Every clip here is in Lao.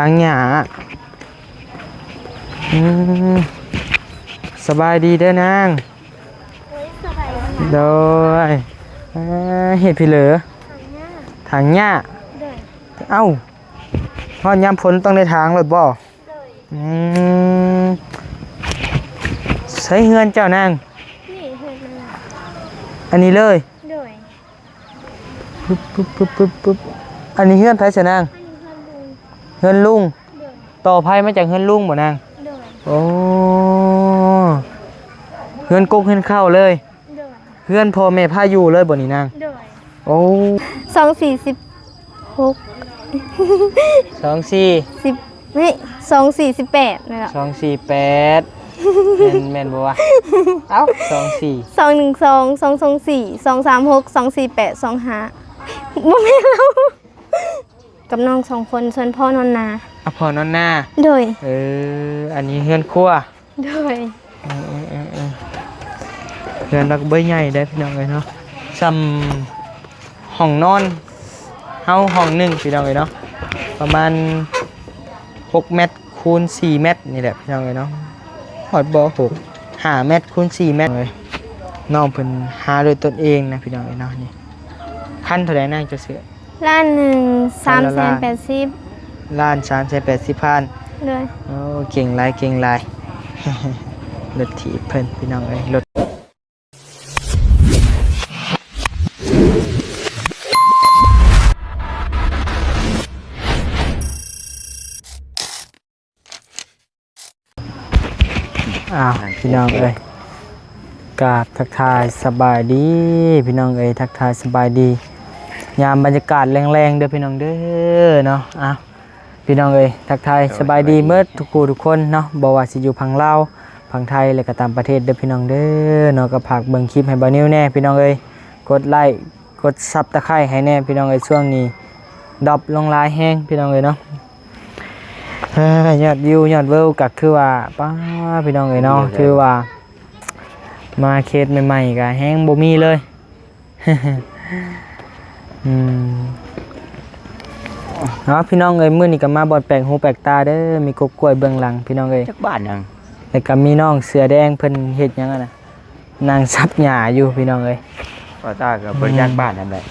ຖາງຫຍ້າ. ອືມ ສະບາຍດີເດີນາງ. ໂດຍ ສະບາຍດີ. ໂດຍ ເອີ ເຮັດພີເຫຼີ? ຖາງຫຍ້າ. ຖາງຫຍ້າ. ໂດຍ. ເອົ້າ ຮອດຍາມຝົນຕ້ອງໄດ້ຖາງໂລດບໍ່? ໂດຍ. ອືມ ໃສເຮືອນເຈົ້ານາງ? ນີ້ເຮືອນນາງ. ອັນນີ້ເລີຍ? ໂດຍ. ປຶບ ປຶບ ປຶບ ປຶບ ປຶບ ອັນນີ້ເຮືອນໃຜຊະນາງ? ອັນນີ້ເຮືອນລຸງ. ເຮືອນລຸງ. ໂດຍ. ຕໍ່ໄຟມາຈາກເຮືອນລຸງບໍ່ນາງ? ໂດຍ. ໂອ້ ເຮືອນກົກເຮືອນເຄົ້າເລີຍ. ໂດຍ. ເຮືອນພໍ່ແມ່ພາຢູ່ເລີຍບໍ່ນີ້ນາງ? ໂດຍ. ໂອ້ ສອງສີ່ສິບຫົກ ສອງສີ່ສິບ ນີ້ ສອງສີ່ສິບແປດ ນັ້ນລະ ສອງສີ່ແປດ ແມ່ນ ແມ່ນບໍ່ວະ? ເອົ້າ ສອງສີ່ ສອງໜຶ່ງສອງ ສອງສອງສີ່ ສອງສາມຫົກ ສອງສີ່ແປດ ສອງຫ້າ ບໍ່ແມ່ນແລ້ວ. ກັບນ້ອງສອງຄົນ ສ່ວນພໍ່ນອນນາ. ອາ ພໍ່ນອນນາ. ໂດຍ. ເອີ ອັນນີ້ເຮືອນຄົວ. ໂດຍ. ເອີ ເອີ ເອີ ເຮືອນລາວກໍບໍ່ໃຫຍ່ເດ້ພີ່ນ້ອງເອີຍເນາະ ສ່ຳຫ້ອງນອນເຮົາຫ້ອງໜຶ່ງພີ່ນ້ອງເອີຍເນາະ ປະມານຫົກແມັດຄູນສີ່ແມັດນີ້ແຫຼະພີ່ນ້ອງເອີຍເນາະ ຮອດບໍ່ ຫົກ ຫ້າແມັດຄູນສີ່ແມັດເອີຍ. ນ້ອງເພິ່ນຫາດ້ວຍຕົນເອງນະພີ່ນ້ອງເອີຍເນາະ. ນີ້ ຄັນເທົ່າໃດນາງ ເຈົ້າຊື້? ລ້ານໜຶ່ງ ສາມແສນແປດສິບ ລ້ານສາມແສນແປດສິບພັນ. ໂດຍ. ໂອ້ ເກັ່ງຫຼາຍ ເກັ່ງຫຼາຍ ລົດຖີບເພິ່ນພີ່ນ້ອງເອີຍ ລົດ. ອ້າວ ພີ່ນ້ອງເອີຍ ກາບທັກທາຍສະບາຍດີພີ່ນ້ອງເອີຍ ທັກທາຍສະບາຍດີ ຍາມບັນຍາກາດແລງໆ ເດີພີ່ນ້ອງເດີເນາະ. ອ້າວ ພີ່ນ້ອງເອີຍ ທັກທາຍສະບາຍດີເໝິດທຸກຜູ້ທຸກຄົນເນາະ ບໍ່ວ່າຊິຢູ່ຝັ່ງລາວ ຝັ່ງໄທ ແລະກໍຕ່າງປະເທດເດີພີ່ນ້ອງເດີເນາະ. ກໍຝາກເບິ່ງຄລິບໃຫ້ບ່າວນິວແດ່ພີ່ນ້ອງເອີຍ ກົດໄລ້ ກົດຊັບຕະໄຄໃຫ້ແດ່ພີ່ນ້ອງເອີຍ ຊ່ວງນີ້ດຣອບລົງຫຼາຍແຮງພີ່ນ້ອງເອີຍເນາະ. ເອີ ຍອດວິວຍອດເວີວກໍຄືວ່າ ປ້າ ພີ່ນ້ອງເອີຍເນາະ ຖືວ່າມາເຂດໃໝ່ໆ ກໍແຮງບໍ່ມີເລີຍ. ອືມ ເອົາ ພີ່ນ້ອງເອີຍ ມື້ນີ້ກໍມາບ່ອນແປກຫູແປກຕາເດີ ມີກົກກ້ວຍເບື້ອງຫຼັງພີ່ນ້ອງເອີຍ. ຈັກບ້ານຫຍັງ? ແລ້ວກໍມີນ້ອງເສືອແດງເພິ່ນເຮັດຫຍັງຫັ້ນນະ? ນັ່ງສັບຫຍ້າຢູ່ພີ່ນ້ອງເອີຍ. ວ່າຕາກໍບໍ່ໄດ້ຈັກບ້ານນັ້ນແຫຼະ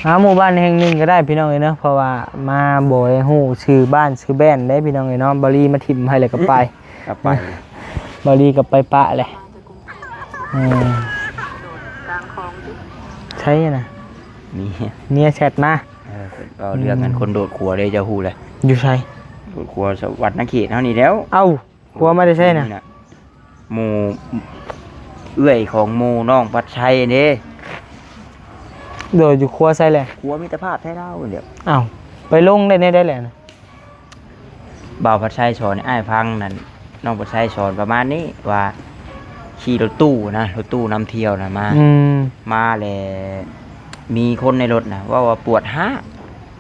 ຫາໝູ່ບ້ານແຫ່ງໜຶ່ງກໍໄດ້ພີ່ນ້ອງເອີຍເນາະ ເພາະວ່າມາບໍ່ໄດ້ຮູ້ຊື່ບ້ານຊື່ແບນເດ້ພີ່ນ້ອງເອີຍເນາະ. ບ່າວລີມາຖິ້ມໃຫ້ແລ້ວກໍໄປ ກໍໄປ ບ່າວລີກໍໄປປະແຫຼະ. ເອີ ໃສນະ? ເມຍ ເມຍແຊັດມາ. ເອີ ເວົ້າເລື່ອງອັນ ອືມ ຄົນໂດດຂົວເດ້ ເຈົ້າຮູ້ແລ້ວ? ຢູ່ໃສ? ໂດດຂົວ ສະຫວັດນະເຂດເຮົານີ້ແລ້ວ. ເອົ້າ ຂົວມາແຕ່ໃສນະ? ນີ້ນະ ໝູ່ ເອື້ອຍຂອງໝູ່ນ້ອງພັດໄຊເດ້. ໂດດຢູ່ຂົວໃສແຫຼະ? ຂົວມິດຕະພາບໄທລາວນີ້ແຫຼະ. ອ້າວ ໄປລົງໄດ້ແນວໃດແຫຼະນະ? ບ່າວພັດໄຊສອນໃຫ້ອ້າຍຟັງນັ້ນ ນ້ອງພັດໄຊສອນປະມານນີ້ວ່າ ຂີ່ລົດຕູ້ນະ ລົດຕູ້ນຳທ່ຽວນະ ມາ ອືມ ມາແລ້ວມີຄົນໃນລົດນະ ເວົ້າວ່າປວດຮາກ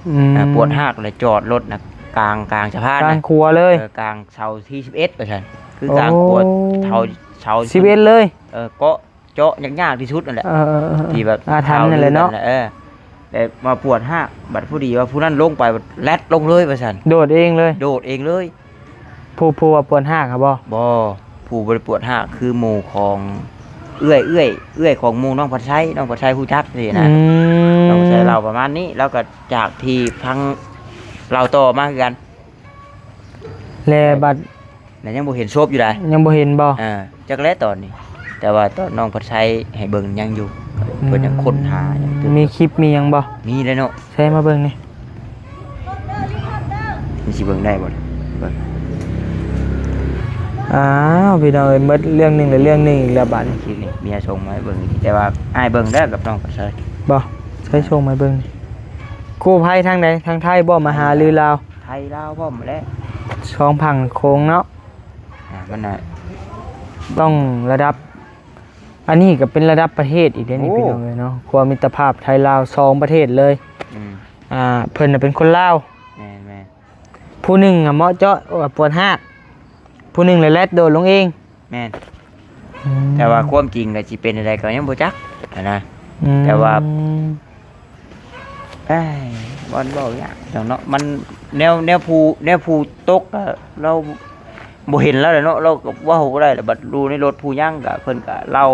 ອືມ ອາ ປວດຮາກ ແລ້ວຈອດລົດນະ ກາງ ກາງສະພານ ກາງຂົວເລີຍ ເອີ ກາງເສົາທີສິບເອັດ ວ່າຊັ້ນ ຄືກາງຂົວ ໂອ້ ເສົາ ເສົາ ສິບເອັດ ເລີຍ ເອີ ເກາະ ເຈາະຍາກໆທີ່ສຸດນັ້ນແຫຼະ ເອີໆໆ ທີ່ແບບ ອາຖັນນັ້ນແຫຼະເນາະ ເອີ ແຕ່ວ່າປວດຮາກ ບັດພໍດີວ່າຜູ້ນັ້ນລົງໄປ ແລັດລົງເລີຍວ່າຊັ້ນ ໂດດເອງເລີຍ ໂດດເອງເລີຍ. ຜູ້ ຜູ້ວ່າປວດຮາກຫັ້ນບໍ່? ບໍ່ ຜູ້ບໍ່ໄດ້ປວດຮາກຄືໝູ່ຂອງເອື້ອຍ ເອື້ອຍ ເອື້ອຍຂອງໝູ່ນ້ອງພັດໄຊ ນ້ອງພັດໄຊຮູ້ຈັກຊີ້ນະ ອືມ ນ້ອງພັດໄຊເລົ່າປະມານນີ້ ແລ້ວກໍຈາກທີ່ຟັງເລົ່າຕໍ່ມາຄືກັນ ແລະບັດ ແລະຍັງບໍ່ເຫັນສົບຢູ່ໃດ ຍັງບໍ່ເຫັນບໍ່? ເອີ ຈັກແລະຕອນນີ້ ແຕ່ວ່າຕອນນ້ອງພັດໄຊໃຫ້ເບິ່ງຍັງຢູ່ ອືມ ເພິ່ນຍັງຄົ້ນຫາຫຍັງ ມີຄລິບມີຫຍັງບໍ່? ມີແລ້ວເນາະ ໃຊ້ມາເບິ່ງນີ້ ມັນຊິເບິ່ງໄດ້ບໍ່? ເບິ່ງ ອ້າວ ພີ່ນ້ອງເອີຍ ໝົດເລື່ອງໜຶ່ງແລ້ວເລື່ອງໜຶ່ງອີກແລ້ວບາດນີ້ ຄລິບນີ້ເມຍສົ່ງມາໃຫ້ເບິ່ງ ແຕ່ວ່າອ້າຍເບິ່ງແລ້ວກັບນ້ອງກໍໃຊ້ ບໍ່ ໃຊ້ສົ່ງມາເບິ່ງນີ້ ກູ້ໄພທາງໃດ? ທາງໄທບໍ່? ມາຫາຫຼືລາວ? ໄທລາວພ້ອມແຫຼະ ສອງຝັ່ງໂຂງເນາະ ອ່າ ມັນນະ ຕ້ອງລະດັບ ອັນນີ້ກໍເປັນລະດັບປະເທດອີກເດ້ນີ້ ໂອ້ ພີ່ນ້ອງເອີຍເນາະ ຄວາມມິດຕະພາບໄທລາວສອງປະເທດເລີຍ ອືມ ອ່າ ເພິ່ນນະເປັນຄົນລາວ ແມ່ນໆ ຜູ້ໜຶ່ງອະເໝາະເຈາະປວດຮາກ ຜູ້ໜຶ່ງລະແລັດໂດດລົງເອງ ແມ່ນ ອືມ ແຕ່ວ່າຄວາມຈິງກໍຊິເປັນຈັ່ງໃດກໍຍັງບໍ່ຈັກຫັ້ນນະ ອືມ ແຕ່ວ່າ ເອີຍ ມັນເວົ້າຍາກເນາະ ມັນ ແນວ ແນວຜູ້ ແນວຜູ້ຕົກກະລາວບໍ່ເຫັນລາວແຫຼະເນາະ ລາວກໍເວົ້າບໍ່ໄດ້ລະ ບັດຢູ່ໃນລົດຜູ້ຍັງກະເພິ່ນກະເລົ່າ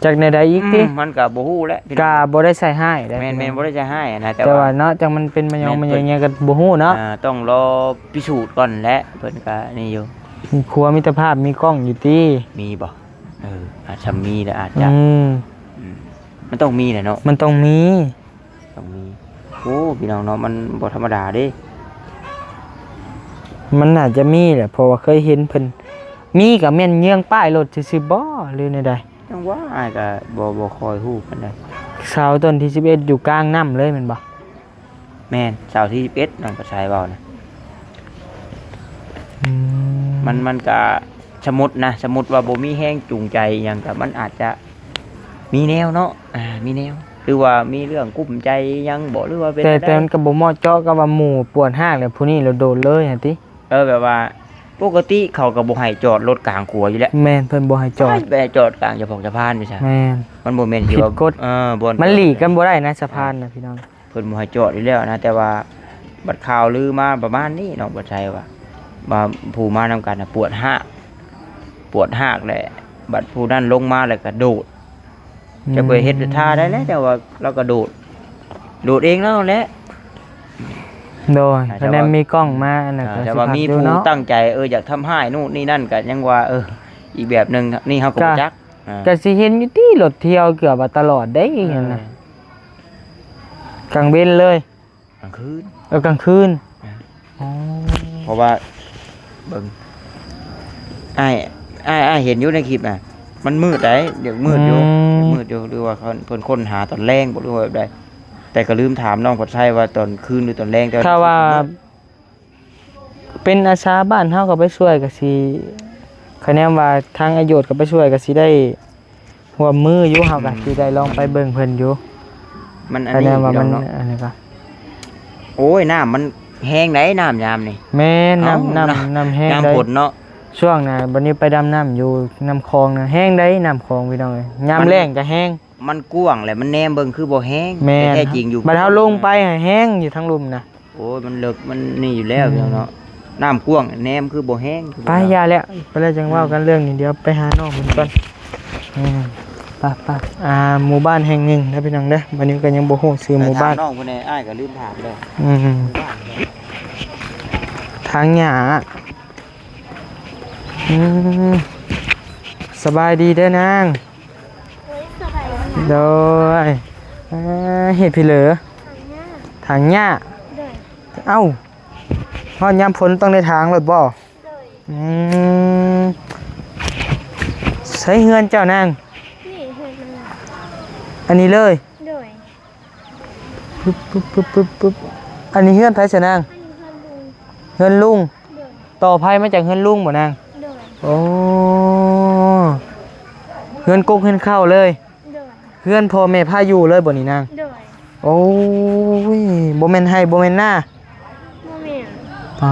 ຈັກແນວໃດອີກຕິ? ອືມ ມັນກະບໍ່ຮູ້ແຫຼະ ກະບໍ່ໄດ້ໃສ່ຮ້າຍເດ້ ແມ່ນໆ ບໍ່ໄດ້ໃສ່ຮ້າຍນະ ແຕ່ ແຕ່ວ່າ ວ່າເນາະ ຈັກມັນເປັນມາຍອງ ແມ່ນ ມາຍອງຫຍັງກໍບໍ່ຮູ້ເນາະ ອ່າ ຕ້ອງລໍພິສູດກ່ອນແຫຼະ ເພິ່ນກະນີ້ຢູ່ ຄົວມິດຕະພາບມີກ້ອງຢູ່ຕິ? ມີບໍ່? ເອີ ອາດຈະມີແຫຼະ ອາດຈະ ອືມ ອືມ ມັນຕ້ອງມີແຫຼະເນາະ ມັນຕ້ອງມີ ຕ້ອງມີ ໂອ້ ພີ່ນ້ອງເນາະ ມັນບໍ່ທຳມະດາເດ້ ມັນໜ້າຈະມີແຫຼະ ເພາະວ່າເຄີຍເຫັນເພິ່ນ ມີກໍແມ່ນເຍືອງປ້າຍລົດຊື່ໆບໍ ຫຼືແນວໃດ? ຈັ່ງວ່າ ອ້າຍກໍບໍ່ ບໍ່ຄ່ອຍຮູ້ປານໃດ ເສົາຕົ້ນທີສິບເອັດ ຢູ່ກາງນ້ຳເລີຍແມ່ນບໍ່? ແມ່ນ ເສົາທີສິບເອັດ ນ້ອງປະໄຊເວົ້ານະ ອືມ ມັນ ມັນກະ ສະໝຸດນະ ສະໝຸດວ່າບໍ່ມີແຮງຈູງໃຈອີ່ຫຍັງ ກະມັນອາດຈະມີແນວເນາະ ອ່າ ມີແນວ ຫຼືວ່າມີເລື່ອງກຸ້ມໃຈຫຍັງບໍ ຫຼືວ່າເປັນ ແຕ່ ແຕ່ມັນກະບໍ່ເໝາະເຈາະກັບວ່າໝູ່ປວດຮາກ ແລ້ວຜູ້ນີ້ລະໂດດເລີຍຫັ້ນຕິ? ເອີ ແບບວ່າ ປົກກະຕິເຂົາກໍບໍ່ໃຫ້ຈອດລົດກາງຂົວຢູ່ແລ້ວ ແມ່ນ ເພິ່ນບໍ່ໃຫ້ຈອດ ໄປຈອດກາງສະພອກສະພານຢູ່ຊະ ແມ່ນ ມັນບໍ່ແມ່ນທີ່ວ່າ ຜິດກົດ ເອີ ບ່ອນ ມັນຫຼີກກັນບໍ່ໄດ້ນະ ສະພານນະ ພີ່ນ້ອງ ເພິ່ນບໍ່ໃຫ້ຈອດຢູ່ແລ້ວນະ ແຕ່ວ່າບັດຂ່າວລືມາປະມານນີ້ ນ້ອງປະໄຊວ່າ ວ່າຜູ້ມານຳກັນນະປວດຮາກ ປວດຮາກແຫຼະ ບັດຜູ້ນັ້ນລົງມາແລ້ວກະໂດດ ອືມ ຈະໄປເຮັດທ່າໃດແຫຼະ ແຕ່ວ່າລາວກະໂດດ ໂດດເອງລາວແຫຼະ ໂດຍ ຄະແນນມີກ້ອງມາອັນນັ້ນ ອ່າ ກໍ ແຕ່ວ່າມີຜູ້ຕັ້ງໃຈ ເອີ ຢາກທຳຮ້າຍໂນ່ນນີ້ນັ້ນ ກໍຍັງວ່າ ເອີ ອີກແບບໜຶ່ງ ນີ້ເຮົາກໍບໍ່ຈັກ ອ່າ ກໍຊິເຫັນຢູ່ຕິ ລົດທ່ຽວເກືອບວ່າຕະຫຼອດເດ້ ເອີ ຫັ້ນນະ ກາງເວັນເລີຍ ກາງຄືນ ເອີ ກາງຄືນ ອ່າ ອໍ ເພາະວ່າເບິ່ງ ອ້າຍ ອ້າຍ ອ້າຍເຫັນຢູ່ໃນຄລິບນະ ມັນມືດໃດ໋ ຍັງມືດຢູ່ ອືມ ຍັງມືດຢູ່ ຫຼືວ່າເຂົາ ເພິ່ນຄົ້ນຫາຕອນແລງບໍ ຫຼືວ່າແບບໃດ? ແຕ່ກໍລືມຖາມນ້ອງພັດໄຊວ່າຕອນຄືນ ຫຼື ຕອນແລງ ແຕ່ວ່າ ຖ້າວ່າ ເປັນອາສາບ້ານເຮົາກໍໄປຊ່ວຍກໍຊິ ຄະແນນວ່າທາງອາໂຍດກໍໄປຊ່ວຍກໍຊິໄດ້ຮ່ວມມືຢູ່ ເຮົາກໍ ອືມ ຊິໄດ້ລອງໄປເບິ່ງເພິ່ນຢູ່ ມັນອັນນີ້ ຄະແນນວ່າມັນ ພີ່ນ້ອງເນາະ ອັນນີ້ກໍ ໂອ້ຍ ນ້ຳມັນແຮງໃດ໋ ນ້ຳຍາມນີ້ ແມ່ນ ນ້ຳ ເອົ້າ ນ້ຳ ນ້ຳແຮງ ຍາມຝົນເນາະ ຊ່ວງນະ ບັດນີ້ໄປດຳນ້ຳຢູ່ນ້ຳຂອງນະ ແຮງໃດ໋ ນ້ຳຂອງ ພີ່ນ້ອງເອີຍ ຍາມແລ້ງກໍແຮງ ມັນກວ້າງແຫຼະ ມັນແນມເບິ່ງຄືບໍ່ແຮງ ແມ່ນ ແຕ່ແທ້ຈິງຢູ່ ບັດເຮົາລົງໄປຫາແຮງຢູ່ທາງລຸ່ມນະ ໂອ້ຍ ມັນເລິກ ມັນນີ້ຢູ່ແລ້ວ ອືມ ເນາະ ນ້ຳກວ້າງ ແນມຄືບໍ່ແຮງ ໄປ ຢ່າແລ້ວ ໄປແລ້ວຈັ່ງເວົ້າກັນເລື່ອງນີ້ ອືມ ດຽວໄປຫານ້ອງເພິ່ນກ່ອນ ອືມ ໄປ ໄປ ອ່າ ໝູ່ບ້ານແຫ່ງໜຶ່ງເດີພີ່ນ້ອງເດີ ບັດນີ້ກໍຍັງບໍ່ຮູ້ຊື່ໝູ່ບ້ານ ໄປຖາມນ້ອງເພິ່ນແດ່ ອ້າຍກໍລືມຖາມແລ້ວ ອືມ ທາງຫຍ້າ ອືມ ສະບາຍດີເດີນາງ ໂດຍ ສະບາຍດີ ໂດຍ ເອີ ເຮັດພີເຫຼີ ຖາງຫຍ້າ ຖາງຫຍ້າ ໂດຍ ເອົ້າ ຮອດຍາມຝົນຕ້ອງໄດ້ຖາງໂລດບໍ? ໂດຍ ອືມ ໃສເຮືອນເຈົ້ານາງ? ນີ້ເຮືອນມັນ ອັນນີ້ເລີຍ? ໂດຍ ປຶບ ປຶບ ປຶບ ປຶບ ອັນນີ້ເຮືອນໃຜຊະນາງ? ອັນນີ້ເຮືອນລຸງ ເຮືອນລຸງ ໂດຍ ຕໍ່ໄຟມາຈາກເຮືອນລຸງບໍນາງ? ໂດຍ ໂອ້ ເຮືອນກົກເຮືອນເຄົ້າເລີຍ ໂດຍ ເຮືອນພໍ່ແມ່ພາຢູ່ເລີຍບໍນີ້ນາງ? ໂດຍ ໂອ້ຍ ບໍ່ແມ່ນໄຮ່ບໍ່ແມ່ນນາ? ບໍ່ແມ່ນ ອໍ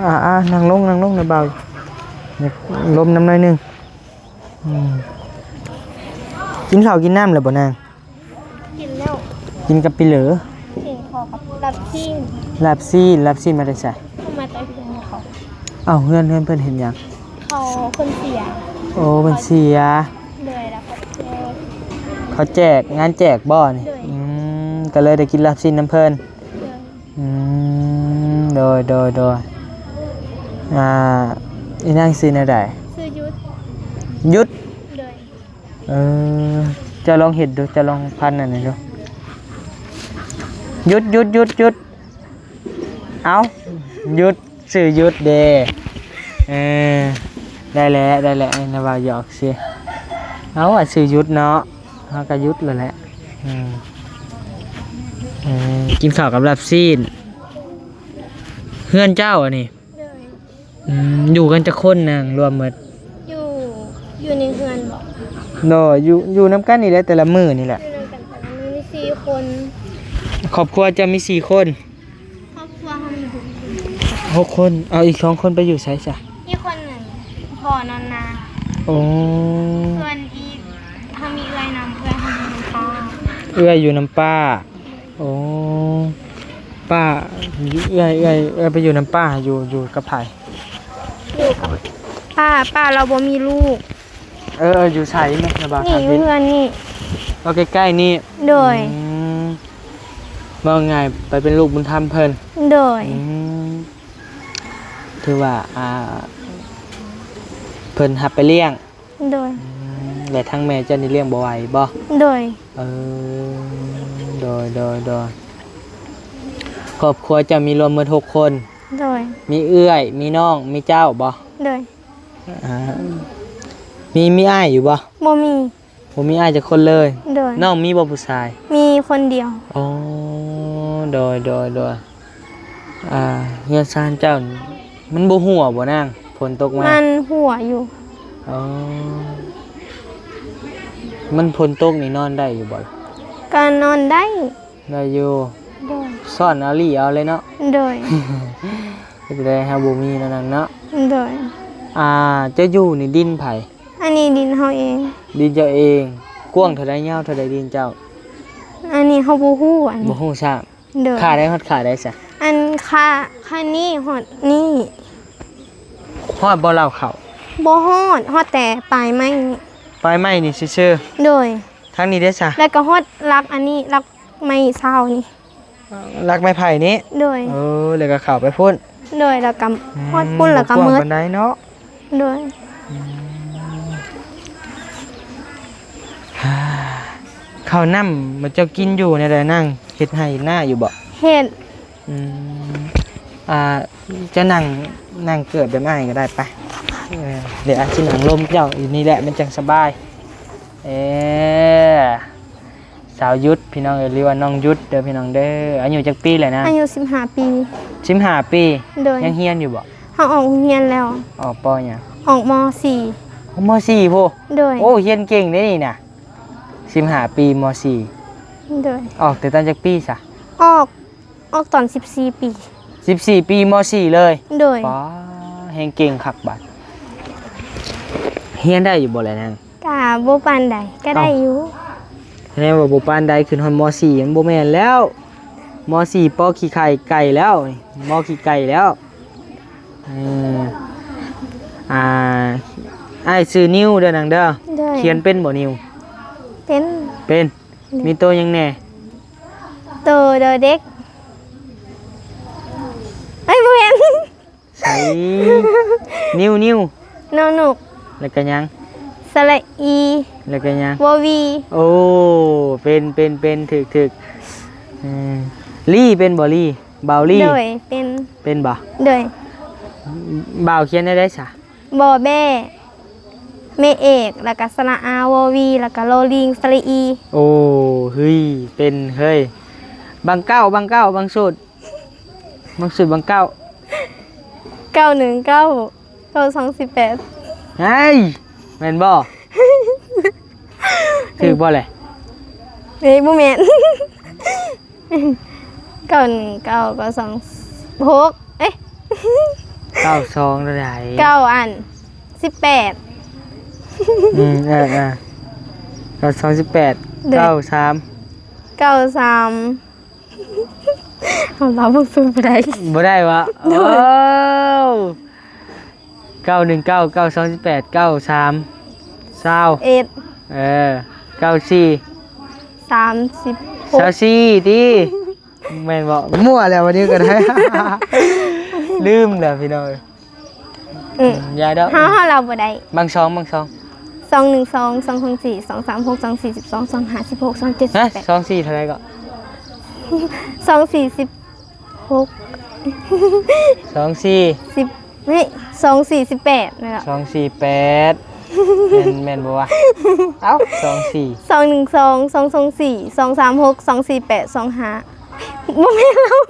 ອ່າໆ ນັ່ງລົງ ນັ່ງລົງນະບ່າວ ຢາກລົມນຳໜ້ອຍໜຶ່ງ ອືມ ກິນເຂົ້າກິນນ້ຳແລ້ວບໍ່ນາງ? ກິນແລ້ວ ກິນກັບປີເຫຼີ? ກິນເຂົ້າກັບລາບຊີ້ນ ລາບຊີ້ນ ລາບຊີ້ນມາແຕ່ໃສ? ເອົາມາແຕ່ເຮືອນເຂົາ ເອົ້າ ເຮືອນ ເຮືອນເພິ່ນເຮັດຫຍັງ? ເຂົາ ເພິ່ນເສຍ ໂອ້ ເພິ່ນເສຍ ໂດຍ ແລ້ວເຂົາແຈກ ເຂົາແຈກ ງານແຈກບໍ່ນີ້? ໂດຍ ອືມ ກໍເລີຍໄດ້ກິນລາບຊີ້ນນຳເພິ່ນ ໂດຍ ອືມ ໂດຍ ໂດຍ ໂດຍ ອ່າ ອີນາງຊື່ແນວໃດ? ຊື່ຢຸດ ຢຸດ ໂດຍ ເອີ ເຈົ້າລອງເຮັດດູ ເຈົ້າລອງພັນອັນນີ້ດູ ຢຸດ ຢຸດ ຢຸດ ຢຸດ ເອົ້າ ຢຸດ ຊື່ຢຸດເດ້ ເອີ ໄດ້ແລ້ວ ໄດ້ແລ້ວ ອັນນີ້ວ່າຫຍອກຊື່ ເອົ້າ ວ່າຊື່ຢຸດເນາະ ເຮົາກໍຢຸດແລ້ວແຫຼະ ອືມ ເອີ ກິນເຂົ້າກັບລາບຊີ້ນ ເຮືອນເຈົ້າອັນນີ້? ໂດຍ ອືມ ຢູ່ກັນຈັກຄົນນາງລວມໝົດ? ຢູ່ ຢູ່ໃນເຮືອນບໍ? ໂດຍ ຢູ່ ຢູ່ນຳກັນນີ້ແຫຼະ ແຕ່ລະມື້ນີ້ແຫຼະ ຢູ່ນຳກັນແຕ່ລະມື້ມີສີ່ຄົນ ຄອບຄົວເຈົ້າມີສີ່ຄົນ? ຄອບຄົວເຮົາມີຫົກຄົນ ຫົກຄົນ ເອົາ ອີກສອງຄົນໄປຢູ່ໃສຊະ? ອີກຄົນໜຶ່ງພໍ່ນອນນາ ໂອ້ ສ່ວນອີກ ເຮົາມີເອື້ອຍນຳ ເອື້ອຍເຮົາຢູ່ນຳປ້າ ເອື້ອຍຢູ່ນຳປ້າ ໂອ້ ປ້າ ເອື້ອຍ ເອື້ອຍ ເອື້ອຍໄປຢູ່ນຳປ້າ ຢູ່ ຢູ່ກັບໃຜ? ຢູ່ກັບປ້າ ປ້າລາວບໍ່ມີລູກ. ເອີ ເອີ ຢູ່ໃສແມ່ ລະບ່າວ ນີ້ ຖາມ ຢູ່ເຮືອນນີ້ ເອົາໃກ້ໆນີ້. ໂດຍ. ອືມ ເວົ້າງ່າຍໄປເປັນລູກບຸນທຳເພິ່ນ. ໂດຍ. ອືມ ຖືວ່າ ອ່າ ເພິ່ນຮັບໄປລ້ຽງ. ໂດຍ. ອືມ ແລະ ທາງແມ່ເຈົ້ານີ້ລ້ຽງບໍ່ໄຫວບໍ່? ໂດຍ. ເອີ ໂດຍ ໂດຍ ໂດຍ. ຄອບຄົວເຈົ້າມີລວມໝົດຫົກຄົນ? ໂດຍ. ມີເອື້ອຍ ມີນ້ອງ ມີເຈົ້າບໍ່? ໂດຍ. ອ່າ ມີ ມີອ້າຍຢູ່ບໍ່? ບໍ່ມີ. ບໍ່ມີອ້າຍຈັກຄົນເລີຍ? ໂດຍ. ນ້ອງມີບໍ່ຜູ້ຊາຍ? ມີຄົນດຽວ. ອໍ ໂດຍ ໂດຍ ໂດຍ. ອ່າ ເຮືອນຊານເຈົ້ານີ້ ມັນບໍ່ຮົ່ວບໍ່ນາງ ຝົນຕົກມາ? ມັນຮົ່ວຢູ່. ອໍ ມັນຝົນຕົກນີ້ນອນໄດ້ຢູ່ບໍ່? ກໍນອນໄດ້. ໄດ້ຢູ່. ໂດຍ. ຊ້ອນເອົາຫຼີເອົາເລີຍເນາະ. ໂດຍ. ເຮັດໃດເຮົາບໍ່ມີແນວນັ້ນເນາະ. ໂດຍ. ອ່າ ເຈົ້າຢູ່ນີ້ດິນໃຜ? ອັນນີ້ດິນເຮົາເອງ. ດິນເຈົ້າເອງ. ກວ້າງເທົ່າໃດ ຍາວເທົ່າໃດດິນເຈົ້າ? ອັນນີ້ເຮົາບໍ່ຮູ້ ອັນນີ້ ບໍ່ຮູ້ຊ້ຳ. ໂດຍ. ຂ້າໄດ້ຮອດຂ້າໃດຊະ? ອັນຂ້າ ຂ້ານີ້ຮອດນີ້. ຮອດບໍ່ລາວເຂົ້າ? ບໍ່ຮອດ ຮອດແຕ່ປາຍໄມ້ນີ້. ປາຍໄມ້ນີ້ຊື່ໆ. ໂດຍ. ທາງນີ້ເດ້ຊະ? ແລ້ວກໍຮອດຫຼັກອັນນີ້ ຫຼັກໄມ້ເສົານີ້. ຫຼັກໄມ້ໄຜ່ນີ້? ໂດຍ. ເອີ ແລ້ວກໍເຂົ້າໄປພຸ້ນ. ໂດຍ. ແລ້ວກໍຮອດພຸ້ນ ອືມ ແລ້ວກໍໝົດ. ບໍ່ກວ້າງປານໃດເນາະ. ໂດຍ. ອືມ ເຂົ້ານ້ຳ ໝູ່ເຈົ້າກິນຢູ່ແນວໃດນາງ? ເຮັດໄຮ່ເຮັດນາຢູ່ບໍ່? ເຮັດ. ອືມ ອ່າ ເຈົ້ານັ່ງ ນັ່ງເກີດແບບອ້າຍກໍໄດ້ ໄປ. ເອີ ດຽວອ້າຍຊິນັ່ງລົມເຈົ້າຢູ່ນີ້ແຫຼະ ມັນຈັ່ງສະບາຍ. ເອີ ສາວຍຸດ ພີ່ນ້ອງເອີຍ ຫຼືວ່ານ້ອງຍຸດເດີພີ່ນ້ອງເດີ. ອາຍຸຈັກປີແລ້ວນະ? ອາຍຸສິບຫ້າປີ. ສິບຫ້າປີ. ໂດຍ. ຍັງຮຽນຢູ່ບໍ່? ເຮົາອອກໂຮງຮຽນແລ້ວ. ອອກ ປ.ຫຍັງ? ອອກ ມ.ສີ່. ໂອ້ ມ.ສີ່ ພຸ້ນ. ໂດຍ. ໂອ້ ຮຽນເກັ່ງເດ້ນີ້ນະ ສິບຫ້າປີ ມ.ສີ່. ໂດຍ. ອອກແຕ່ຕອນຈັກປີຊະ? ອອກ ອອກຕອນສິບສີ່ປີ. ສິບສີ່ປີ ມ.ສີ່ ເລີຍ? ໂດຍ. ປ້າ ແຮງເກັ່ງຄັກບາດ. ຮຽນໄດ້ຢູ່ບໍ່ລະນາງ? ກະບໍ່ປານໃດ ກະໄດ້ຢູ່. ເອົ້າ ສະແດງວ່າບໍ່ປານໃດ ຂຶ້ນຮອດ ມ.ສີ່ ມັນບໍ່ແມ່ນແລ້ວ. ມ.ສີ່ ປ.ຂີ້ໄຂ່ໄກ່ແລ້ວ ມ.ຂີ້ໄກ່ແລ້ວ. ເອີ ອ່າ ອ້າຍຊື່ນິວເດີນາງເດີ. ໂດຍ. ຂຽນເປັນບໍ່ນິວ? ເປັນ. ເປັນ. ໂດຍ. ມີໂຕຫຍັງແດ່? ໂຕ ດ.ເດັກ ເອີຍ ບໍ່ແມ່ນ ໃສ ນິວ ນິວ ນໍນົກ ແລ້ວກະຫຍັງ? ສະຫຼະອີ ແລ້ວກະຫຍັງ? ວໍວີ. ໂອ້ ເປັນ ເປັນ ເປັນ ຖືກ ຖືກ. ເອີ ລີເປັນບໍ່? ລີ ບ່າວລີ. ໂດຍ ເປັນ. ເປັນບໍ່? ໂດຍ. ບ່າວຂຽນແນວໃດຊະ? ບໍ່ແບ້ ແມ່ເອກ ແລ້ວກະສະຫຼະອາ ວໍວີ ແລ້ວກະລໍລີງ ສະຫຼະອີ. ໂອ້ ເຮີ້ຍ ເປັນເຮີ້ຍ. ບັງເກົ້າ ບັງເກົ້າ ບັງສູດ ບັງສູດ ບັງເກົ້າ. ເກົ້າໜຶ່ງເກົ້າ ເກົ້າສອງສິບແປດ. ເຮີ້ຍ ແມ່ນບໍ່? ຖືກບໍ່ແຫຼະ? ເອີຍ ບໍ່ແມ່ນ. ເກົ້າໜຶ່ງເກົ້າ ເກົ້າສອງຫົກ ເອີຍ ເກົ້າສອງເທົ່າໃດ? ເກົ້າອັນສິບແປດ. ອືມ ເອີ ເອີ ເກົ້າສອງສິບແປດ. ໂດຍ. ເກົ້າສາມ ເກົ້າສາມ ເຮົາເລົ່າເບິ່ງສູນບໍ່ໄດ້ ບໍ່ໄດ້ວະ? ໂດຍ. ໂອ້ ເກົ້າໜຶ່ງເກົ້າ ເກົ້າສອງສິບແປດ ເກົ້າສາມຊາວ ເອັດ ເອີ ເກົ້າສີ່ ສາມສິບຫົກ ຊາວສີ່ຕິ. ແມ່ນບໍ່? ມົ້ວແລ້ວ ວັນນີ້ກໍໄດ້ ລືມແລ້ວພີ່ນ້ອງ. ອືມ ຢ່າດອກ ເຮົາ ເຮົາເລົ່າບໍ່ໄດ້. ບັງສອງ ບັງສອງ ສອງໜຶ່ງສອງ ສອງສອງສີ່ ສອງສາມຫົກ ສອງສີ່ສິບສອງ ສອງຫ້າສິບຫົກ ສອງເຈັດສິບແປດ. ຮະ? ສອງສີ່ເທົ່າໃດກໍ? ສອງສີ່ສິບ ຫົກ ສອງສີ່ ສິບ ເຮີ້ຍ ສອງສີ່ສິບແປດແມ່ນບໍ່? ສອງສີ່ແປດ ແມ່ນ ແມ່ນບໍ່ວະ? ເອົ້າ ສອງສີ່ ສອງໜຶ່ງສອງ ສອງສອງສີ່ ສອງສາມຫົກ ສອງສີ່ແປດ ສອງຫ້າ ບໍ່ແມ່ນແລ້ວ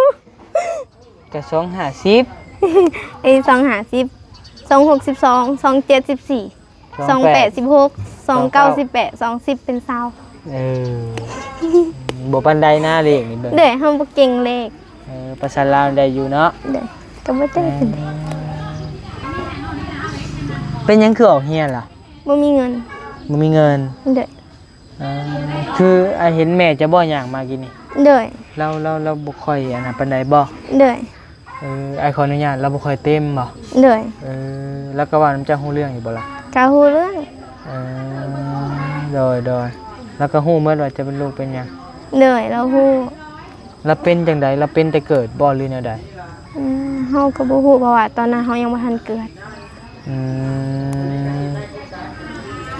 ກະສອງຫ້າສິບ ເອີຍ ສອງຫ້າສິບ ສອງຫົກສິບສອງ ສອງເຈັດສິບສີ່ ສອງແປດສິບຫົກ ສອງເກົ້າສິບແປດ ສອງສິບເປັນຊາວ. ເອີ ບໍ່ປານໃດນະເລກນີ້ເບິ່ງ. ໂດຍ ເຮົາບໍ່ເກັ່ງເລກ. ເອີ ພາສາລາວໄດ້ຢູ່ເນາະ. ໂດຍ ກໍບໍ່ໄດ້ປານໃດ. ເປັນຫຍັງຄືອອກຮຽນລະ? ບໍ່ມີເງິນ. ບໍ່ມີເງິນ. ໂດຍ. ເອີ ຄືອ້າຍເຫັນແມ່ເຈົ້າບໍ່ ຍ່າງມາກີ້ນີ້? ໂດຍ. ລາວ ລາວ ລາວບໍ່ຄ່ອຍອັນນັ້ນປານໃດບໍ່? ໂດຍ. ເອີ ອ້າຍຂໍອະນຸຍາດ ລາວບໍ່ຄ່ອຍເຕັມບໍ່? ໂດຍ. ເອີ ລາວກໍເວົ້ານຳເຈົ້າຮູ້ເລື່ອງຢູ່ບໍ່ລະ? ກໍຮູ້ເລື່ອງ. ເອີ ໂດຍ ໂດຍ. ລາວກໍຮູ້ໝົດວ່າເຈົ້າເປັນລູກເປັນຫຍັງ? ໂດຍ ລາວຮູ້. ລາວເປັນຈັ່ງໃດ? ລາວເປັນແຕ່ເກີດບໍ່ ຫຼືແນວໃດ? ອືມ ເຮົາກໍບໍ່ຮູ້ ເພາະວ່າຕອນນັ້ນເຮົາຍັງບໍ່ທັນເກີດ. ອືມ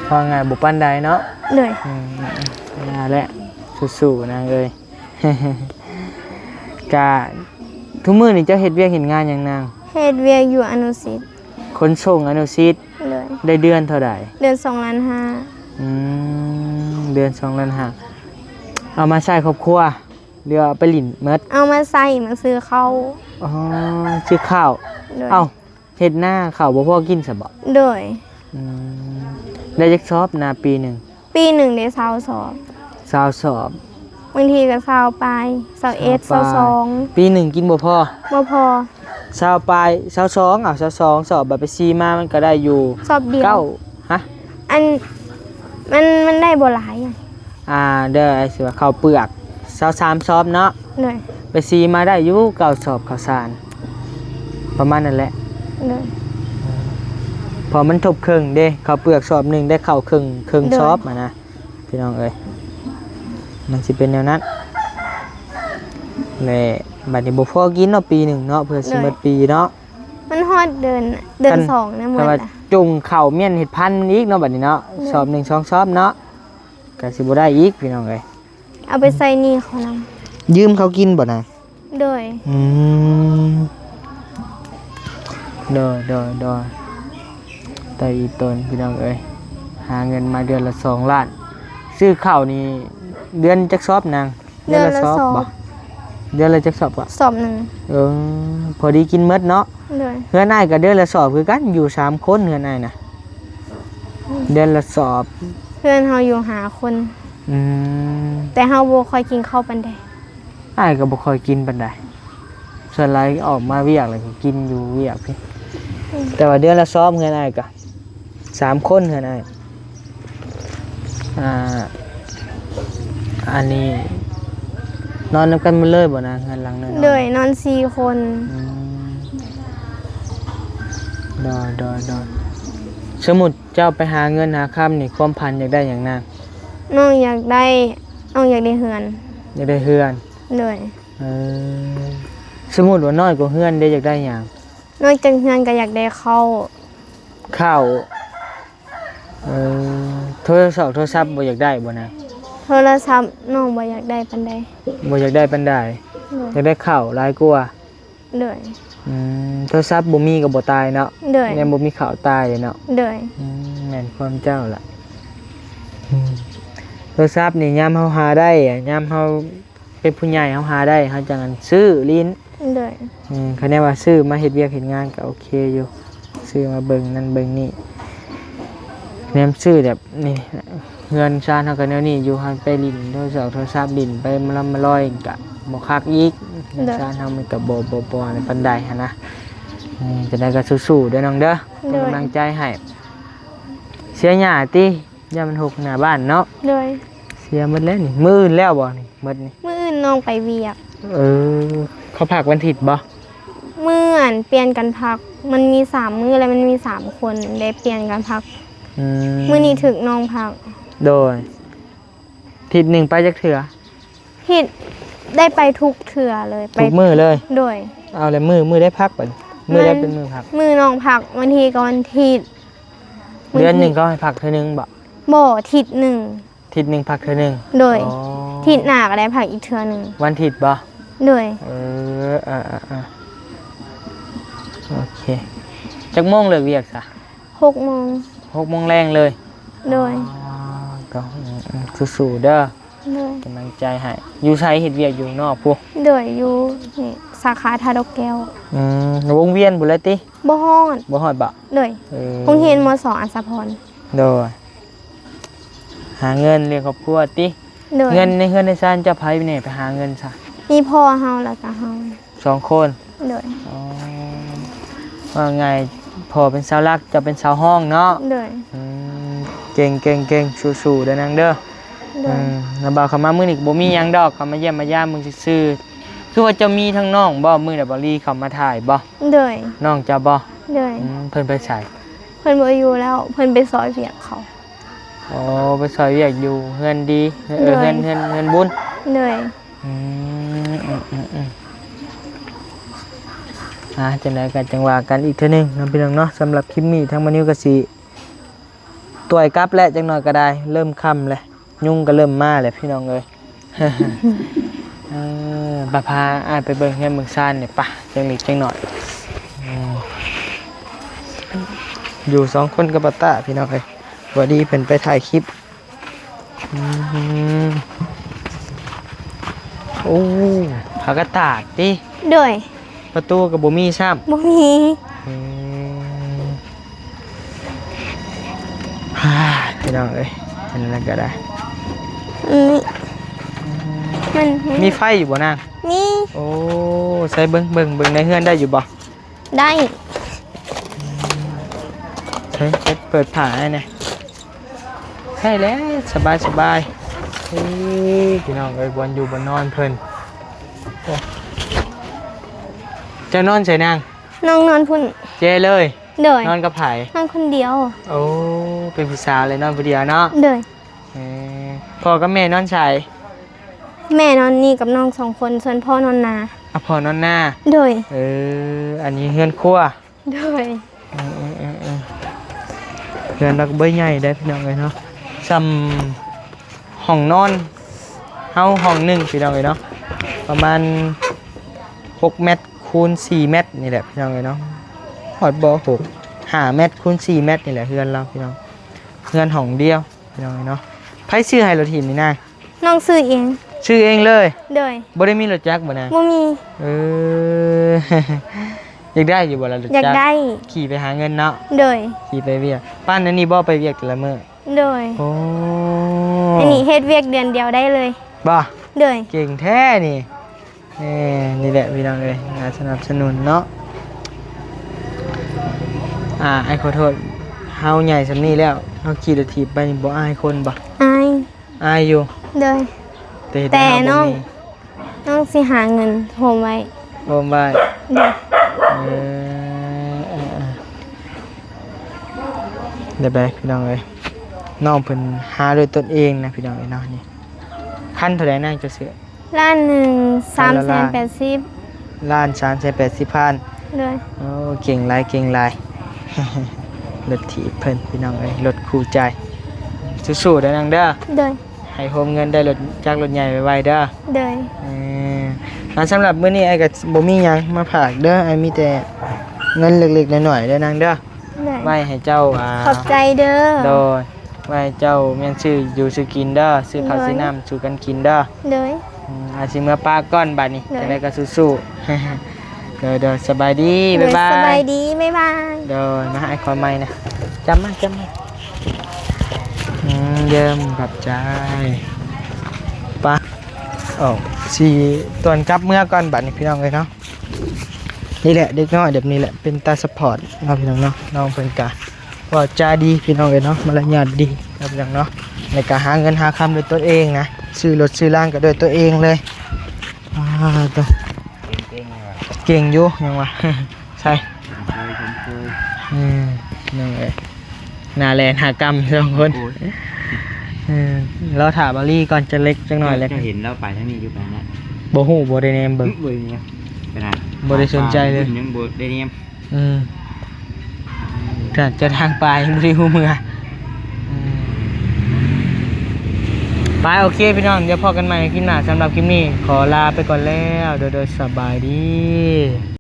ເວົ້າງ່າຍບໍ່ປານໃດເນາະ. ໂດຍ. ອືມ ນັ້ນແຫຼະ ສູ້ໆນາງເອີຍ. ກະທຸກມື້ນີ້ເຈົ້າເຮັດວຽກເຮັດງານຫຍັງນາງ? ເຮັດວຽກຢູ່ອະນຸສິດ. ຂົນສົ່ງອະນຸສິດ. ໂດຍ. ໄດ້ເດືອນເທົ່າໃດ? ເດືອນສອງລ້ານຫ້າ. ອືມ ເດືອນສອງລ້ານຫ້າ ເອົາມາໃຊ້ຄອບຄົວ ຫຼືເອົາໄປຫຼິ້ນໝົດ? ເອົາມາໃຊ້ ມາຊື້ເຂົ້າ. ອໍ ຊື້ເຂົ້າ. ໂດຍ. ເອົ້າ ເຮັດນາເຂົ້າບໍ່ພໍກິນຊະບໍ? ໂດຍ. ອືມ ໄດ້ຈັກສອບນາປີໜຶ່ງ? ປີໜຶ່ງໄດ້ຊາວສອບ. ຊາວສອບ. ບາງທີກໍຊາວປາຍ ຊາວເອັດ ຊາວປາຍ ຊາວສອງ. ປີໜຶ່ງກິນບໍ່ພໍ? ບໍ່ພໍ. ຊາວປາຍ ຊາວສອງ ເອົາ ຊາວສອງສອບ ບັດໄປຊີມາມັນກໍໄດ້ຢູ່ສອບດຽວ. ເກົ້າ ຮະ? ອັນ ມັນ ມັນໄດ້ບໍ່ຫຼາຍ. ອ່າ ເດີ ຊິວ່າເຂົ້າເປືອກຊາວສາມສອບເນາະ. ໂດຍ. ໄປຊີມາໄດ້ຢູ່ເກົ້າສອບເຂົ້າສານ ປະມານນັ້ນແຫຼະ. ໂດຍ. ເພາະມັນທົບເຄິ່ງເດ້ ເຂົ້າເປືອກສອບໜຶ່ງໄດ້ເຂົ້າເຄິ່ງ ເຄິ່ງສອບຫັ້ນນະ ພີ່ນ້ອງເອີຍ ມັນຊິເປັນແນວນັ້ນແຫຼະ. ບັດນີ້ບໍ່ພໍກິນເນາະ ປີໜຶ່ງເນາະ ເພື່ອຊິໝົດປີເນາະ. ມັນຮອດເດືອນ ເດືອນສອງນະ ໝົດລະ ຈົງເຂົ້າມ້ຽນເຮັດພັນມັນອີກເນາະ ບັດນີ້ເນາະ. ໂດຍ. ສອບໜຶ່ງ ສອງສອບເນາະ ກໍຊິບໍ່ໄດ້ອີກ ພີ່ນ້ອງເອີຍ. ເອົາໄປໃຊ້ໜີ້ເຂົານຳ. ຢືມເຂົາກິນບໍ່ນະ? ໂດຍ. ອືມ ໂດຍ ໂດຍ ໂດຍ. ແຕ່ອີຕົນ ພີ່ນ້ອງເອີຍ ຫາເງິນມາເດືອນລະສອງລ້ານ ຊື້ເຂົ້ານີ້ເດືອນຈັກສອບນາງ? ເດືອນລະສອບ. ເດືອນລະສອບ. ເດືອນລະຈັກສອບກະ? ສອບໜຶ່ງ. ເອີ ພໍດີກິນໝົດເນາະ. ໂດຍ. ເຮືອນອ້າຍກໍເດືອນລະສອບຄືກັນ ຢູ່ສາມຄົນເຮືອນອ້າຍນະ. ອືມ ເດືອນລະສອບ. ເຮືອນເຮົາຢູ່ຫ້າຄົນ. ອືມ ແຕ່ເຮົາບໍ່ຄ່ອຍກິນເຂົ້າປານໃດ. ອ້າຍກໍບໍ່ຄ່ອຍກິນປານໃດ ສ່ວນຫຼາຍອອກມາວຽກແລ້ວກໍກິນຢູ່ວຽກພີ້. ອືມ ແຕ່ວ່າເດືອນລະສອບເຮືອນອ້າຍກະ ສາມຄົນເຮືອນອ້າຍ. ອ່າ ອັນນີ້ນອນນຳກັນໝົດເລີຍບໍ່ນາງ ເຮືອນຫຼັງນ້ອຍໆ? ໂດຍ ນອນສີ່ຄົນ. ອືມ ໂດຍ ໂດຍ ໂດຍ. ສົມມຸດເຈົ້າໄປຫາເງິນຫາຄຳນີ້ ຄວາມຝັນຢາກໄດ້ຫຍັງນາງ? ນ້ອງຢາກໄດ້ ນ້ອງຢາກໄດ້ເຮືອນ. ຢາກໄດ້ເຮືອນ. ໂດຍ. ເອີ ສົມມຸດວ່ານ້ອຍກວ່າເຮືອນເດ ຢາກໄດ້ຫຍັງ? ນອກຈາກເຮືອນກໍຢາກໄດ້ເຂົ້າ. ເຂົ້າ. ເອີ ໂທລະສັບ ໂທລະສັບບໍ່ຢາກໄດ້ບໍ່ນະ? ໂທລະສັບນ້ອງບໍ່ຢາກໄດ້ປານໃດ. ບໍ່ຢາກໄດ້ປານໃດ. ໂດຍ. ຢາກໄດ້ເຂົ້າຫຼາຍກວ່າ. ໂດຍ. ອືມ ໂທລະສັບບໍ່ມີກໍບໍ່ຕາຍເນາະ. ໂດຍ. ແນວບໍ່ມີເຂົ້າຕາຍເນາະ. ໂດຍ. ອືມ ແມ່ນຄວາມເຈົ້າລະ. ອືມ ໂທລະສັບນີ້ຍາມເຮົາຫາໄດ້ ຍາມເຮົາ ເປັນຜູ້ໃຫຍ່ເຮົາຫາໄດ້ ເຮົາຈັ່ງອັນຊື້ຫຼິ້ນ. ໂດຍ. ອືມ ຄັນແນວວ່າຊື້ມາເຮັດວຽກເຮັດງານກໍໂອເຄຢູ່ ຊື້ມາເບິ່ງນັ້ນເບິ່ງນີ້ ແນມຊື້ແບບນີ້ ເຮືອນຊານເຮົາກໍແນວນີ້ຢູ່ ເຮົາໄປຫຼິ້ນໂທລະສັບ ໂທລະສັບຫຼິ້ນໄປມາລຳມາລອຍກໍບໍ່ຄັກອີກ. ໂດຍ. ເຮືອນຊານເຮົາມັນກໍບໍ່ ບໍ່ ບໍ່ປານໃດຫັ້ນນະ. ອືມ ຈັ່ງໃດກໍສູ້ໆເດີນ້ອງເດີ. ໂດຍ. ເປັນກຳລັງໃຈໃຫ້. ເສຍຫຍ້າຕິ? ຢ້ານມັນຫົກໜ້າບ້ານເນາະ. ໂດຍ. ເສຍໝົດແລ້ວນີ້ ມື້ອື່ນແລ້ວບໍ່ນີ້ ໝົດນີ້? ມື້ອື່ນນ້ອງໄປວຽກ. ເອີ ເຂົາພັກວັນທິດບໍ່? ມື້ອັນປ່ຽນກັນພັກ ມັນມີສາມມື້ ແລະ ມັນມີສາມຄົນ ໄດ້ປ່ຽນກັນພັກ. ອືມ ມື້ນີ້ຖືກນ້ອງພັກ. ໂດຍ. ທິດໜຶ່ງໄປຈັກເທື່ອ? ທິດ ໄດ້ໄປທຸກເທື່ອເລີຍ ໄປທຸກມື້ເລີຍ. ໂດຍ. ເອົາ ແລ້ວມື້ ມື້ໃດພັກບັດນີ້? ມື້ໃດເປັນມື້ພັກ? ມື້ນ້ອງພັກ ວັນທີກັບວັນທິດ. ເດືອນໜຶ່ງເຂົາໃຫ້ພັກເທື່ອໜຶ່ງບໍ່? ບໍ່ ທິດໜຶ່ງ. ທິດໜຶ່ງພັກເທື່ອໜຶ່ງ. ໂດຍ. ອໍ ທິດໜ້າກໍໄດ້ພັກອີກເທື່ອໜຶ່ງ. ວັນທິດບໍ່? ໂດຍ. ເອີ ເອີ ເອີ ເອີ ໂອເຄ. ຈັກໂມງເລີກວຽກຊະ? ຫົກໂມງ. ຫົກໂມງແລງເລີຍ? ໂດຍ. ອໍ ກໍ ອືມ ອືມ ສູ້ໆເດີ. ໂດຍ. ກຳລັງໃຈໃຫ້. ຢູ່ໃສ? ເຮັດວຽກຢູ່ນອກພຸ້ນ? ໂດຍ ຢູ່ນີ້ ສາຂາທ່າດອກແກ້ວ. ອືມ ວົງວຽນພຸ້ນແຫຼະຕິ? ບໍ່ຮອດ. ບໍ່ຮອດບໍ? ໂດຍ. ເອີ ໂຮງຮຽນ ມ.ສອງ ອັດສະພອນ. ໂດຍ. ຫາເງິນລ້ຽງຄອບຄົວຕິ? ໂດຍ. ເງິນໃນເຮືອນໃນຊານເຈົ້າ ໃຜແດ່ໄປຫາເງິນຊະ? ມີພໍ່ເຮົາ ແລ້ວກໍເຮົາ. ສອງຄົນ? ໂດຍ. ອໍ ວ່າງ່າຍ ພໍ່ເປັນເສົາຫຼັກ ເຈົ້າເປັນເສົາຮອງເນາະ? ໂດຍ. ອືມ ເກັ່ງໆໆ ສູ້ໆເດີນາງເດີ. ໂດຍ ເອີ ລະບ່າວເຂົ້າມາມື້ນີ້ກໍບໍ່ມີຫຍັງດອກ ເຂົ້າມາຢ້ຽມມາຢາມເບິ່ງຊື່ໆ. ຄືວ່າເຈົ້າມີທັງນ້ອງບໍ່? ມື້ໃດບ່າວລີເຂົ້າມາຖ່າຍບໍ່? ໂດຍ ນ້ອງເຈົ້າບໍ່? ໂດຍ ອືມ ເພິ່ນໄປໃສ? ເພິ່ນບໍ່ຢູ່ແລ້ວ ເພິ່ນໄປຊ່ອຍວຽກເຂົາ. ອໍ ໄປຊ່ອຍວຽກຢູ່ເຮືອນດີ ເອີ ໂດຍ ເຮືອນ ເຮືອນ ເຮືອນບຸນ. ໂດຍ ອືມ ອືມ ອືມ ອືມ ອ່າ ຈັ່ງໃດກໍຈັ່ງວ່າກັນອີກເທື່ອໜຶ່ງເນາະ ພີ່ນ້ອງເນາະ. ສຳລັບຄລິບນີ້ທາງມານິວກໍຊິ ຕ່ວຍກັບແຫຼະ ຈັກໜ່ອຍກໍໄດ້ ເລີ່ມຄ່ຳແລ້ວ ຍຸງກໍເລີ່ມມາແລ້ວ ພີ່ນ້ອງເອີຍ. ເອີ ປະພາອ້າຍໄປເບິ່ງເຮືອນເບິ່ງຊານນີ້ປະ ຈັກເລັກຈັກໜ້ອຍ. ອືມ ຢູ່ສອງຄົນກັບປາຕ້າ ພີ່ນ້ອງເອີຍ. ພໍດີເພິ່ນໄປຖ່າຍຄລິບ. ອືມ ໂອ້ ຜ້າກະຕາດຕິ? ໂດຍ ປະຕູກໍບໍ່ມີຊ້ຳ? ບໍ່ມີ. ອືມ ອ່າ ພີ່ນ້ອງເອີຍ ອັນນັ້ນກໍໄດ້. ອືມ ມັນ ມີໄຟຢູ່ບໍ່ນາງ? ມີ. ໂອ້ ໃສ່ເບິ່ງ ເບິ່ງ ເບິ່ງໃນເຮືອນໄດ້ຢູ່ບໍ່? ໄດ້. ໃສ່ ເປີດ ເປີດຜ້າໃຫ້ແດ່. ໃສ່ແລ້ວ ສະບາຍ ສະບາຍ. ເອີ ພີ່ນ້ອງເອີຍ ບ່ອນຢູ່ບ່ອນນອນເພິ່ນ. ເຈົ້ານອນໃສນາງ? ນ້ອງນອນພຸ້ນ. ເຈ້ເລີຍ? ໂດຍ. ນອນກັບໃຜ? ນອນຄົນດຽວ. ໂອ້ ເປັນຜູ້ສາວເລີຍນອນຜູ້ດຽວເນາະ? ໂດຍ. ເອີ ພໍ່ກັບແມ່ນອນໃສ? ແມ່ນອນນີ້ກັບນ້ອງສອງຄົນ ສ່ວນພໍ່ນອນນາ. ອາ ພໍ່ນອນນາ. ໂດຍ. ເອີ ອັນນີ້ເຮືອນຄົວ. ໂດຍ. ເອີ ເອີ ເອີ ເອີ ເຮືອນລາວກໍບໍ່ໃຫຍ່ເດ້ ພີ່ນ້ອງເອີຍເນາະ ສ່ຳຫ້ອງນອນເຮົາຫ້ອງໜຶ່ງ ພີ່ນ້ອງເອີຍເນາະ ປະມານຫົກແມັດຄູນສີ່ແມັດນີ້ແຫຼະ ພີ່ນ້ອງເອີຍເນາະ ຮອດບໍ່ ຫົກ ຫ້າແມັດຄູນສີ່ແມັດນີ້ແຫຼະ ເຮືອນລາວ ພີ່ນ້ອງ ເຮືອນຫ້ອງດຽວ ພີ່ນ້ອງເອີຍເນາະ. ໃຜຊື້ໃຫ້ລົດຖີບນີ້ນາງ? ນ້ອງຊື້ເອງ. ຊື້ເອງເລີຍ? ໂດຍ. ບໍ່ໄດ້ມີລົດຈັກບໍ່ນາງ? ບໍ່ມີ. ເອີ ຢາກໄດ້ຢູ່ບໍ່ລະລົດຈັກ? ຢາກໄດ້. ຂີ່ໄປຫາເງິນເນາະ? ໂດຍ. ຂີ່ໄປວຽກ. ປານອັນນີ້ບໍ່ໄປວຽກແຕ່ລະມື້? ໂດຍ. ໂອ້ ອັນນີ້ເຮັດວຽກເດືອນດຽວໄດ້ເລີຍ. ບໍ່? ໂດຍ. ເກັ່ງແທ້ນີ້. ເອີ ນີ້ແຫຼະພີ່ນ້ອງເອີຍ ໜ້າສະໜັບສະໜູນເນາະ. ອາ ອ້າຍຂໍໂທດ ເຮົາໃຫຍ່ສ່ຳນີ້ແລ້ວ ເຮົາຂີ່ລົດຖີບໄປນີ້ບໍ່ອາຍຄົນບໍ່? ອາຍ. ອາຍຢູ່? ໂດຍ. ແຕ່ເຮັດໃຫ້ເຮົາບໍ່ມີ. ແຕ່ນ້ອງ ນ້ອງຊິຫາເງິນໂຮມໄວ້. ໂຮມໄວ້. ໂດຍ. ເອີ ເອີ ເອີ ແບບໃດພີ່ນ້ອງເອີຍ ນ້ອງເພິ່ນຫາດ້ວຍຕົນເອງນະ ພີ່ນ້ອງເອີຍເນາະ. ນີ້ ຄັນເທົ່າໃດນາງເຈົ້າຊື້? ລ້ານໜຶ່ງ ສາມແສນແປດສິບ. ລ້ານສາມແສນແປດສິບພັນ. ໂດຍ. ໂອ້ ເກັ່ງຫຼາຍ ເກັ່ງຫຼາຍ. ລົດຖີບເພິ່ນ ພີ່ນ້ອງເອີຍ ລົດຄູ່ໃຈ. ສູ້ໆເດີນາງເດີ. ໂດຍ. ໃຫ້ໂຮມເງິນໄດ້ລົດຈັກລົດໃຫຍ່ໄວໆເດີ. ໂດຍ. ເອີ ແລ້ວສຳລັບມື້ນີ້ອ້າຍກໍບໍ່ມີຫຍັງມາຝາກເດີ ອ້າຍມີແຕ່ເງິນເລັກໆນ້ອຍໆເດີນາງເດີ. ໂດຍ. ໄວ້ໃຫ້ເຈົ້າ ອາ ຂອບໃຈເດີ. ໂດຍ. ວ່າໃຫ້ເຈົ້າແມ່ນຊື້ຢູ່ຊື້ກິນເດີ ຊື້ເຂົ້າ ໂດຍ ຊື້ນ້ຳສູ່ກັນກິນເດີ. ໂດຍ. ອືມ ອາ ຊິເມືອປະກ່ອນບາດນີ້. ໂດຍ. ຈັ່ງໃດກໍສູ້ໆ. ໂດຍ ໂດຍ ສະບາຍດີ. ໂດຍ ບາຍບາຍ. ສະບາຍດີ. ບາຍບາຍ. ໂດຍ. ມາໃຫ້ຂ້ອຍໃໝ່ນະ ຈັບມາ ຈັບມາ. ອືມ ເຢີມ ຂອບໃຈ. ປະ ເອົາ ຊິຕວນກັບເມືອກ່ອນບາດນີ້ ພີ່ນ້ອງເອີຍເນາະ. ນີ້ແຫຼະ ເດັກນ້ອຍແບບນີ້ແຫຼະ ເປັນຕາສະປອດເນາະ ພີ່ນ້ອງເນາະ. ນ້ອງເພິ່ນກະເວົ້າຈາດີ ພີ່ນ້ອງເອີຍເນາະ ມາລະຍາດດີເນາະ ພີ່ນ້ອງເນາະ. ແລ້ວກະຫາເງິນຫາຄຳດ້ວຍຕົນເອງນະ ຊື້ລົດຊື້ລາງກໍດ້ວຍຕົນເອງເລີຍ. ອາ ໂຕ ເກັ່ງຢູ່ ຍັງວ່າ ໃຊ່ ເອີ ພີ່ນ້ອງເອີຍ ໜ້າແລ່ນຫາກຳສອງຄົນ. ໂອ້ຍ ເອີ ລໍຖ້າບາລີກ່ອນ ຈະເລັກຈັກໜ້ອຍແລ້ວ. ເຈົ້າເຫັນລາວໄປທາງນີ້ຢູ່ ໄປທາງນັ້ນ ບໍ່ຮູ້ ບໍ່ໄດ້ແນມເບິ່ງ. ບໍ່ໄດ້ແນມ ຂະໜາດ ບໍ່ໄດ້ສົນໃຈເລີຍ ຍັງບໍ່ໄດ້ແນມ. ອືມ ຂະໜາດເຈົ້າທາງໄປຍັງບໍ່ໄດ້ຮູ້ເມືອ. ອືມ ໄປ ໂອເຄ ພີ່ນ້ອງ ດຽວພໍ້ກັນໃໝ່ຄລິບໜ້າ. ສຳລັບຄລິບນີ້ຂໍລາໄປກ່ອນແລ້ວ ໂດຍ ໂດຍ ສະບາຍດີ.